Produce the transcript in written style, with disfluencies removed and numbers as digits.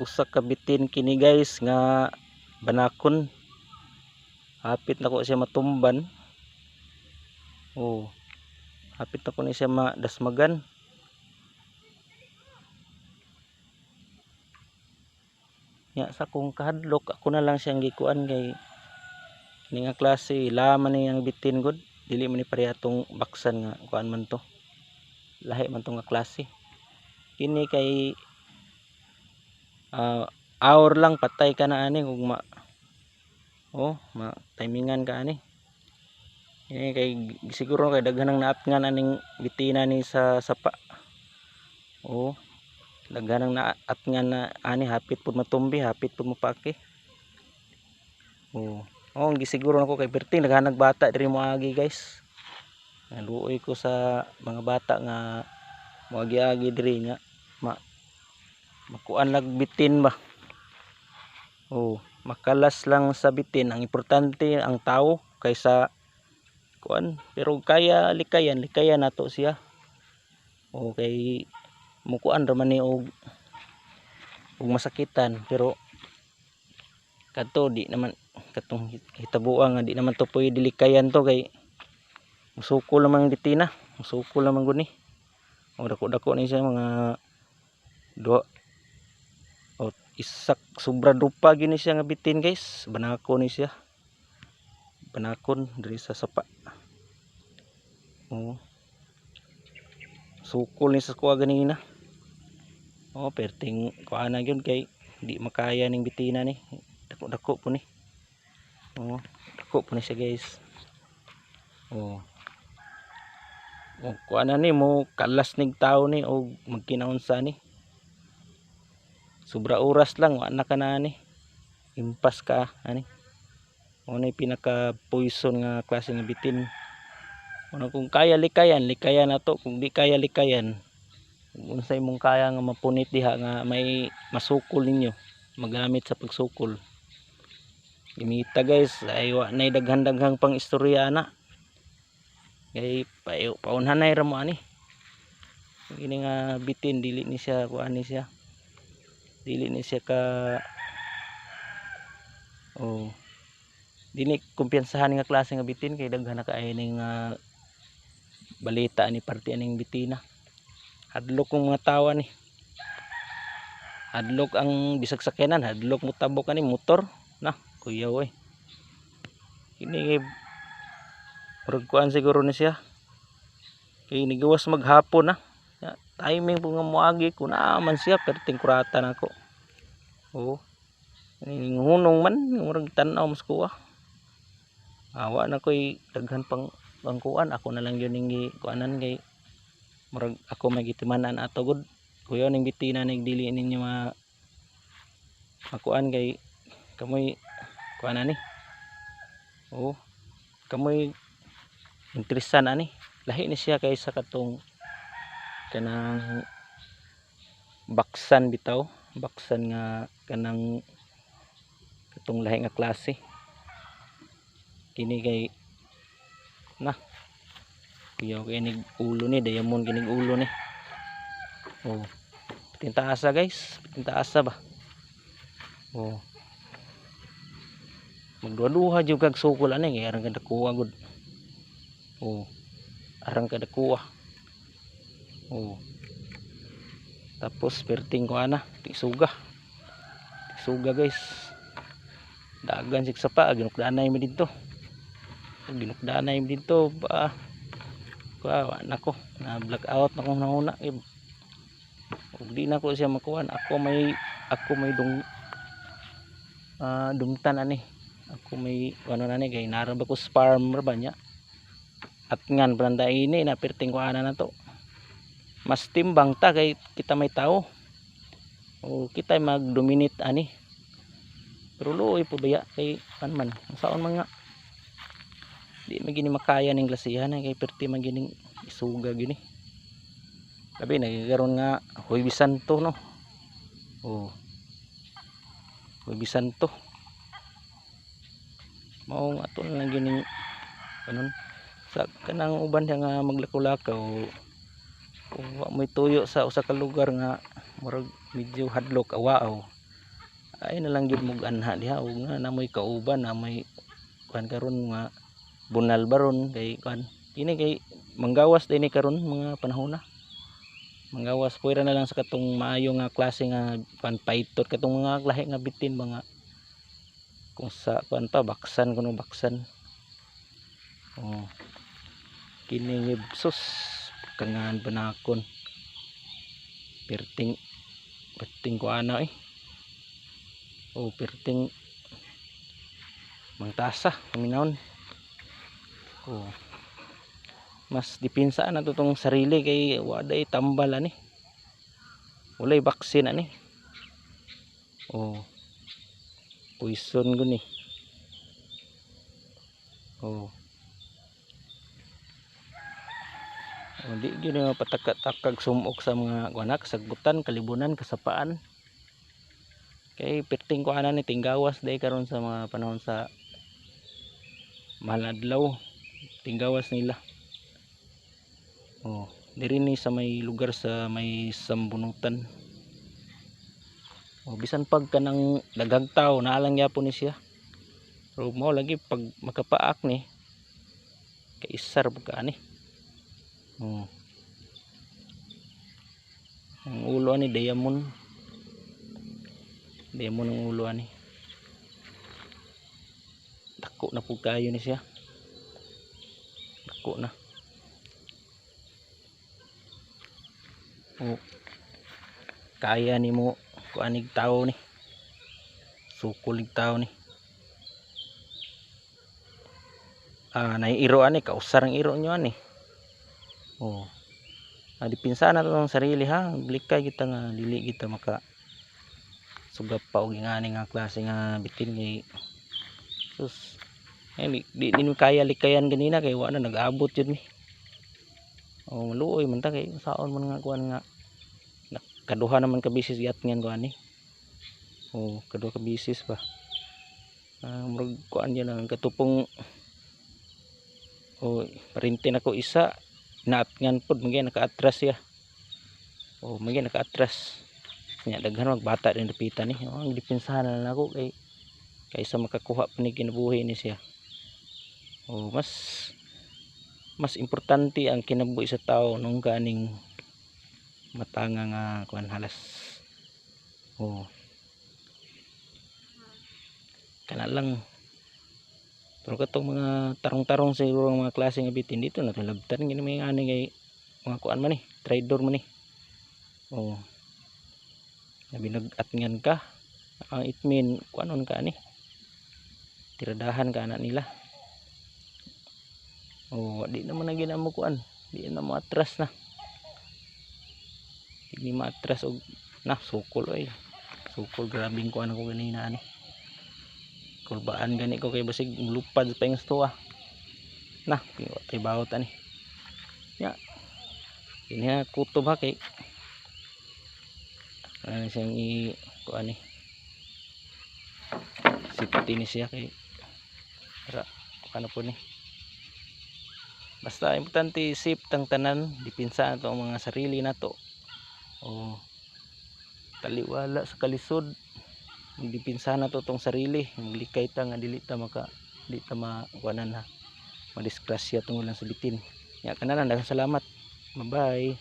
Usa ka bitin kini, guys, nga banakon. Hapit na ko siya matumban. Oh. Hapit na ko ni siya madasmagan. Nya sa kong kahadlok, ako na lang siyang gikuan kay kini nga klase laman ni ang bitin gud, dili man ni pareha tong baksan nga kuan man to. Lahi man to nga klase. Kini kay hour lang patay ka na ani kung ma oh, ma timingan ka ani. Kini kay siguro kay daghan ang naatngan aning bitina ni sa sapa. Oh, daghan ang naatngan na ani, hapit pud matumbi, hapit pud mapaki. Oh, oh, gisiguro nako kay perting daghan bata diri moagi, guys. Naluoy ko sa mga bata nga moagi-agi diri nga makuan lag bitin ba. Oh, makalas lang sa bitin. Ang importante ang tao kaysa kuan, pero kaya likayan, likayan nato siya. O kay mukuan ra man ni og masakitan, pero kadto di naman katong hitabuan nga di naman to pwede likayan to kay musukol naman bitina, musukol naman gud ni. O dako-dako ni siya, mga duha o isak sobra dupa gini siya nga bitin, guys. Banako ni siya, banakon diri sa sapa. Oh, sukol ni sa kuha ganina. Oh, perting kuha na gyud kay di makaya ning bitina ni, dako-dako po ni. Oh, dako po ni siya, guys. Oh, oh, kuha na ni mo kalas nig tao ni og magkinaunsa ni. Sobra oras lang wa na ka na ani, impas ka ani. Mo na pinaka poison nga klase nga bitin. Ano, kung kaya likayan, likayan na to. Kung di kaya likayan, kung unsay mong kaya nga mapunit diha nga may masukol ninyo, magamit sa pagsukol. Gimita, guys, ay wa nay daghan-daghang pang istorya ana. Kay paunhanay ra mo ani. Kini nga bitin dili ni siya kuan ni siya. Dili ni siya ka, oh, dili kumpiyansahan nga klase nga bitin kay daghan na kaayo ning balita ani parte aning bitina. Hadlok kong mga tawa ni. Hadlok ang bisag sakyanan, hadlok mo tabok ani motor na kuya oy. Kini murag kuan siguro ni siya. Kay nigawas maghapon na. Ya, timing po nga moagi ko na man siya perting kurata nako. Oh. Ning hunong man murag tan-aw mas kuha. Awa na ko'y daghan pang pangkuan, ako na lang yun ning gikuanan kay murag ako may gitimanan ato gud. Kuya ning bitina ning dili ninyo makuan kay kamoy kuan ani. Oh, kamoy interesan ani. Lahi ni siya kaysa katong kanang baksan bitaw, baksan nga kanang katong lahi nga klase. Kini kay na kuya kay nig ulo ni, diamond kinig ulo ni. Oh, tintaasa, guys, tintaasa ba. Oh, magduha-duha jud kag sukol ani kay arang kadakuha gud. Oh, arang kadakuha. Oh, tapos perting ko ana, tisuga. Tisuga, guys. Dagan sig sapa, ginukdanay mi didto. Ginukdanay mi didto ba. Kuha nako, na black out na kong nanguna. Ug di na ko siya makuan. Ako may dung dumtan ani. Ako may ano na ni kay nara ba ko sa farm ra ba niya. At ngan planta ini na perting kuana na to. Mas timbang ta kay kita may tao. O kita mag-dominate ani. Pero luoy po baya kay kan man saon man nga di man gini makaya ning klasihan kay perti man gining isuga gini. Labi nagkaroon nga Huwebes Santo, no. Oh. Huwebes Santo. Mao ato na lang gining kanon sa kanang uban siya nga maglakaw-lakaw kung wa mo'y tuyo sa usa ka lugar nga murag medyo hadlok awaaw. Ay na lang gyud mog anha diha ug na namoy kauban, namoy kuan karon nga bunal baron kay kuan kini kay manggawas dinhi karon mga panahon na. Manggawas puwera na lang sa katong maayo nga klase nga kuan python, katong mga lahi nga bitin mga kung sa kuan pa baksan kuno baksan. Oh. Kini sus kangan panakon. Perting perting kuana eh. Oh, perting mangtasa paminawon. Oh. Mas dipinsa na to tong sarili kay waday tambal ani. Walay baksin ani. Oh. Poison guni. Oh. Oh, di gyud ni mapataka-takag sumok sa mga kuana, kasagbutan, kalibunan, kasapaan. Kay perting kuana ni tinggawas day karon sa mga panahon sa mahal na adlaw, tinggawas nila. Oh, diri ni sa may lugar sa may Sambunutan. Oh, bisan pag kanang daghang tawo naa lang gyapon ni siya. Pero mao lagi pag makapaak ni kaisar pud ka ani. Oh. Ang ulo ani diamond. Diamond ang ulo ani. Dako na pud kayo ni siya. Dako na. Oh. Kaya nimo kuanig tao ni. Sukol nig tao ni. Ah, naiiro ani, kausar ang iro nyo ani. Oh. Ah, dipinsa na to ang sarili ha. Likay kita nga dili kita maka sugap pa og ingani nga klase nga bitin kay sus. Eh, di ni kaya likayan ganina kay wa na nag-abot jud mi. Oh, maluoy man ta kay saon man nga kuan nga kaduha naman ka bisis giatngan ko ani. Oh, kaduha ka bisis pa. Ah, murag kuan yan ang katupong. Oh, parinti nako isa naatngan pod magyay naka-atras siya. Oh, magyay naka-atras. Nya daghan magbata din dapitan ni. Oh, ang depensahan na nako kay kaysa makakuha pa ni kinabuhi ni siya. Oh, mas importante ang kinabuhi sa tao nung kaning matanga nga kuan halas. Oh. Kana lang. Pero katong mga tarong-tarong siguro ang mga klase nga bitin dito na labtan gini may ani kay mga kuan man ni, trader man ni. Oh. Labi nag-atngan ka, ang it mean kuanon ka ani. Tiradahan ka ana nila. Oh, di naman na ginamo kuan, di na mo atras na. Di maatras og na sukol oy. Sukol grabing kuan ako ganina ani. Kulbaan gani ko kay basig lupad pa yung stoa. Na, tay bawot ani. Ya. Kini ha kutob ha kay ano siyang i kuan ni. Safety ni siya kay ra ano po ni. Basta importante safe tang tanan, dipinsa nato ang mga sarili nato. O taliwala sa kalisod, dipinsa nato tong sarili, maglikay ta nga dili ta maka di ta makuanan ha, madisgrasya tungod lang sa bitin. Ya kana lang, daghang salamat. Bye bye.